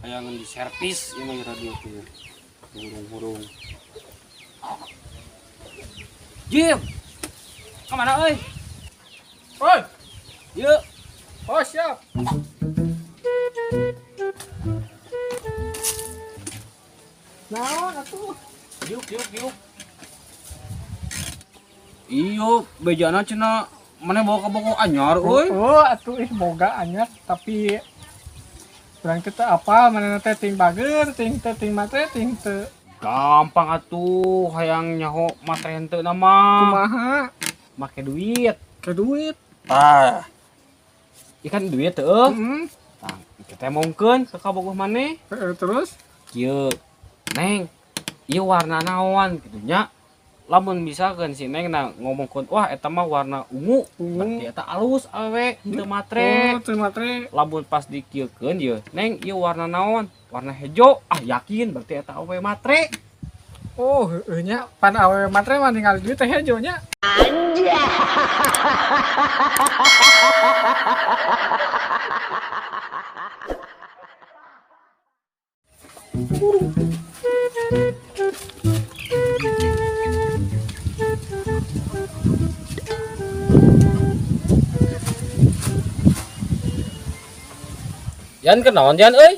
Hayangan di servis ieu mah radio tuh. Hurung-hurung. Jim. Kemana euy? Oi, Yuk. oh siap. Naon atuh? Yuk, yuk, yuk. Iyo, bejana cenah mana bawa ke boko anyar euy. Oh, atuh ih boga anyar tapi urang teh teu apal manehna teh ting bager, ting teu ting matre, ting teu Gampang atuh hayang nyaho matre henteu na mah. kumaha. Make duit. Ke duit. Tah. Ikan duit teu. Heeh. Tah, kita mongkeun ke kabogoh maneh. Heeh, terus Kieu. Neng, ieu warna naon kitu nya. Lamun misalkan si Neng na ngomongkeun wah eta mah warna ungu, ungu. berarti eta alus awewe teu matre. Oh, teu matre. Lamun pas dikieukeun ieu, Neng ieu warna naon? Warna hejo. Ah yakin berarti eta awewe matre. Oh, heueuh nya pan awewe matre mah ningali duit teh hejo nya. Yan kenaon Jan euy?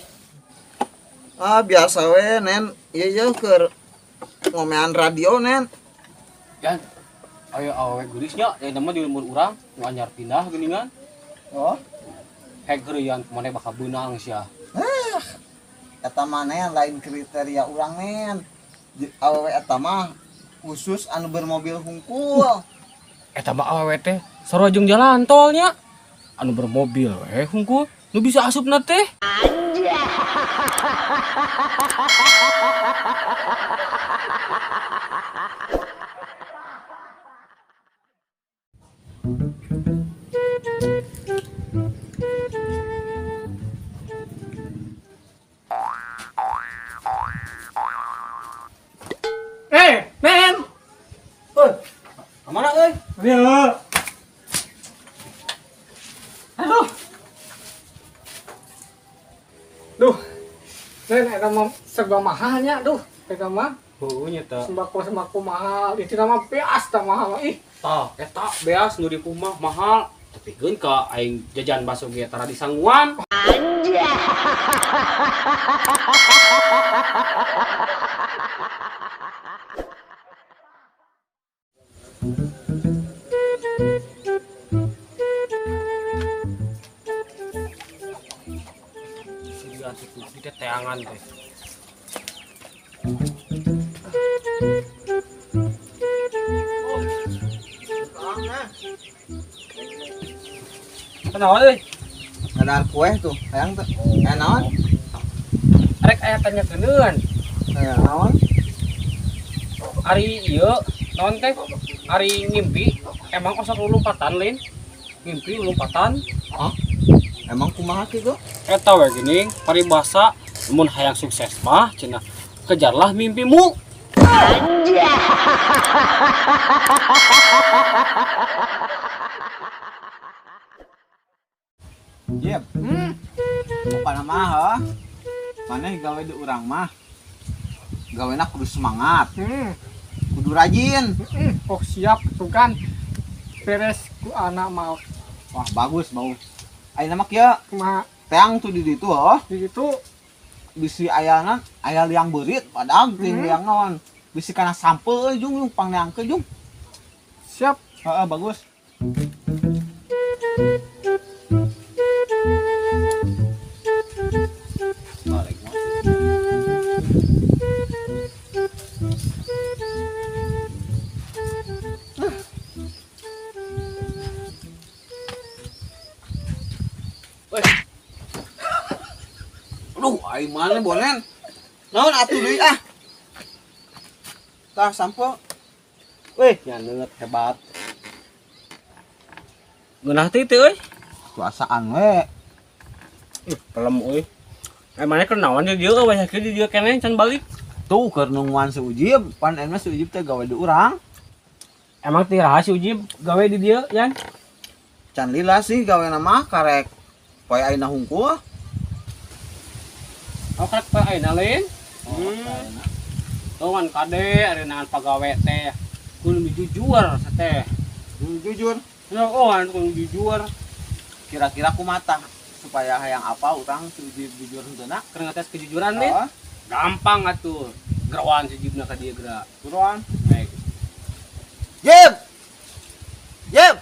Ah biasa we nen, ieu ieu keur ngomean radio nen. Yan. Ayo awewe geulis nya, ya mah di lembur urang, nu anyar pindah geuningan. Oh, Hek heureuyaan maneh bakal beunang sia. eta mah nen lain kriteria urang nen. Awewe eta mah khusus anu bermobil hungkul. Eta mah awewe teh sarua jeung jalan tol nya. Anu bermobil we hungkul, nu bisa asupna teh. Eh, Nen. Euy, kamana euy? Dieu. Aduh. Duh. Nen eta mah serba mahalnya, duh. Eta mah Heueuh nya teh. sembako-sembako mahal. Itu nama beas tah mahal ih. Tah, eta beas nu di kumah mahal. Tapi keun ka aing jajan bakso ge tara disangguan. Sudah tuh di teangan teh. Kenaon euy? Ada kue tuh, hayang teh. Eh naon? Arek aya tanya keuneun. Eh naon? Ari ieu naon teh? Ari ngimpi emang osok lompatan lain? Ngimpi lompatan. Hah? Emang kumaha kitu? Eta we geuning paribasa mun hayang sukses mah cenah kejarlah mimpimu. Jep, Hmm. pokona mah heuh. Maneh gawe di urang mah. Gawena kudu semangat, Hmm. kudu rajin. Hmm. Oh siap tuh kan. Beres ku anak mau Wah, bagus, bagus. Ayeuna mah kieu, kumaha teang tuh di ditu heuh. di situ Bisi ayana aya liang beurit padahal ting Hmm. liang naon. Bisi kana sampeu euy jung jung pangneangkeun jung. siap. Heeh, bagus. Balik mah. Weh, Aduh, aing mana bonen? Naon atuh deui ah? Tah sampeu. weh nyaneut hebat. Ngeunah teh teh euy. Puasaan we. Ih, pelem euy. Emangnya kenaon di dieu euy kieu di dieu keneh can balik. Tuh keur nungguan si Ujib, pan emang si Ujib teh gawe di urang. Emang teh raha si Ujib gawe di dieu, Yan? Can lila sih gawe mah karek Poe ayeuna hungkul. Oh, karek poe ayeuna lain? Tuh kan kade ari nangan pagawe teh. Kudu jujur teh. Jujur. Ya, oh, kudu jujur. Kira-kira kumaha supaya hayang apa urang jujur henteu na? Keur ngetes kejujuran nih. Gampang atuh. Geroan si Jibna ka dieu geura. Geroan. Baik. Jib. Jib.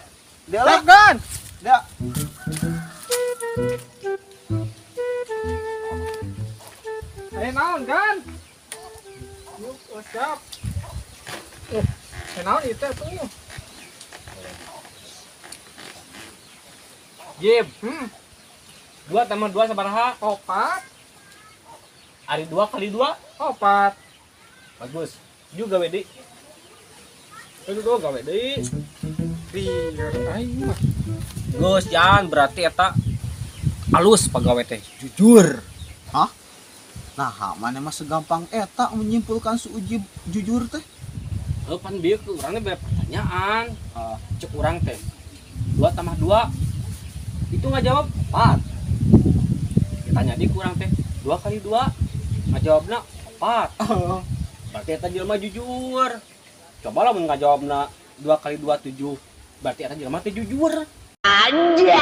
Dia lah. Gan. Dia. Ayo naon Gan? Yuk, oh, siap. Naon itu tuh? Jib. 2 tambah 2 sabaraha? 4. Ari 2 kali 2? 4. Bagus. Juga wedi. Itu tuh gawe deui. Biar aing mah. Geus jan berarti eta alus pagawe teh jujur. Hah? Nah, mana mah segampang eta menyimpulkan si Ujib jujur teh? Heuh pan bieu ke urang teh bere pertanyaan. Cek urang teh. 2 tambah 2. Itu nggak jawab 4. Ditanya di kurang teh 2 kali 2. Nggak jawabna 4. Berarti eta jelema jujur. Coba lah mun nggak jawabna 2 kali 2 7. Berarti eta jelema teh jujur. Anjay.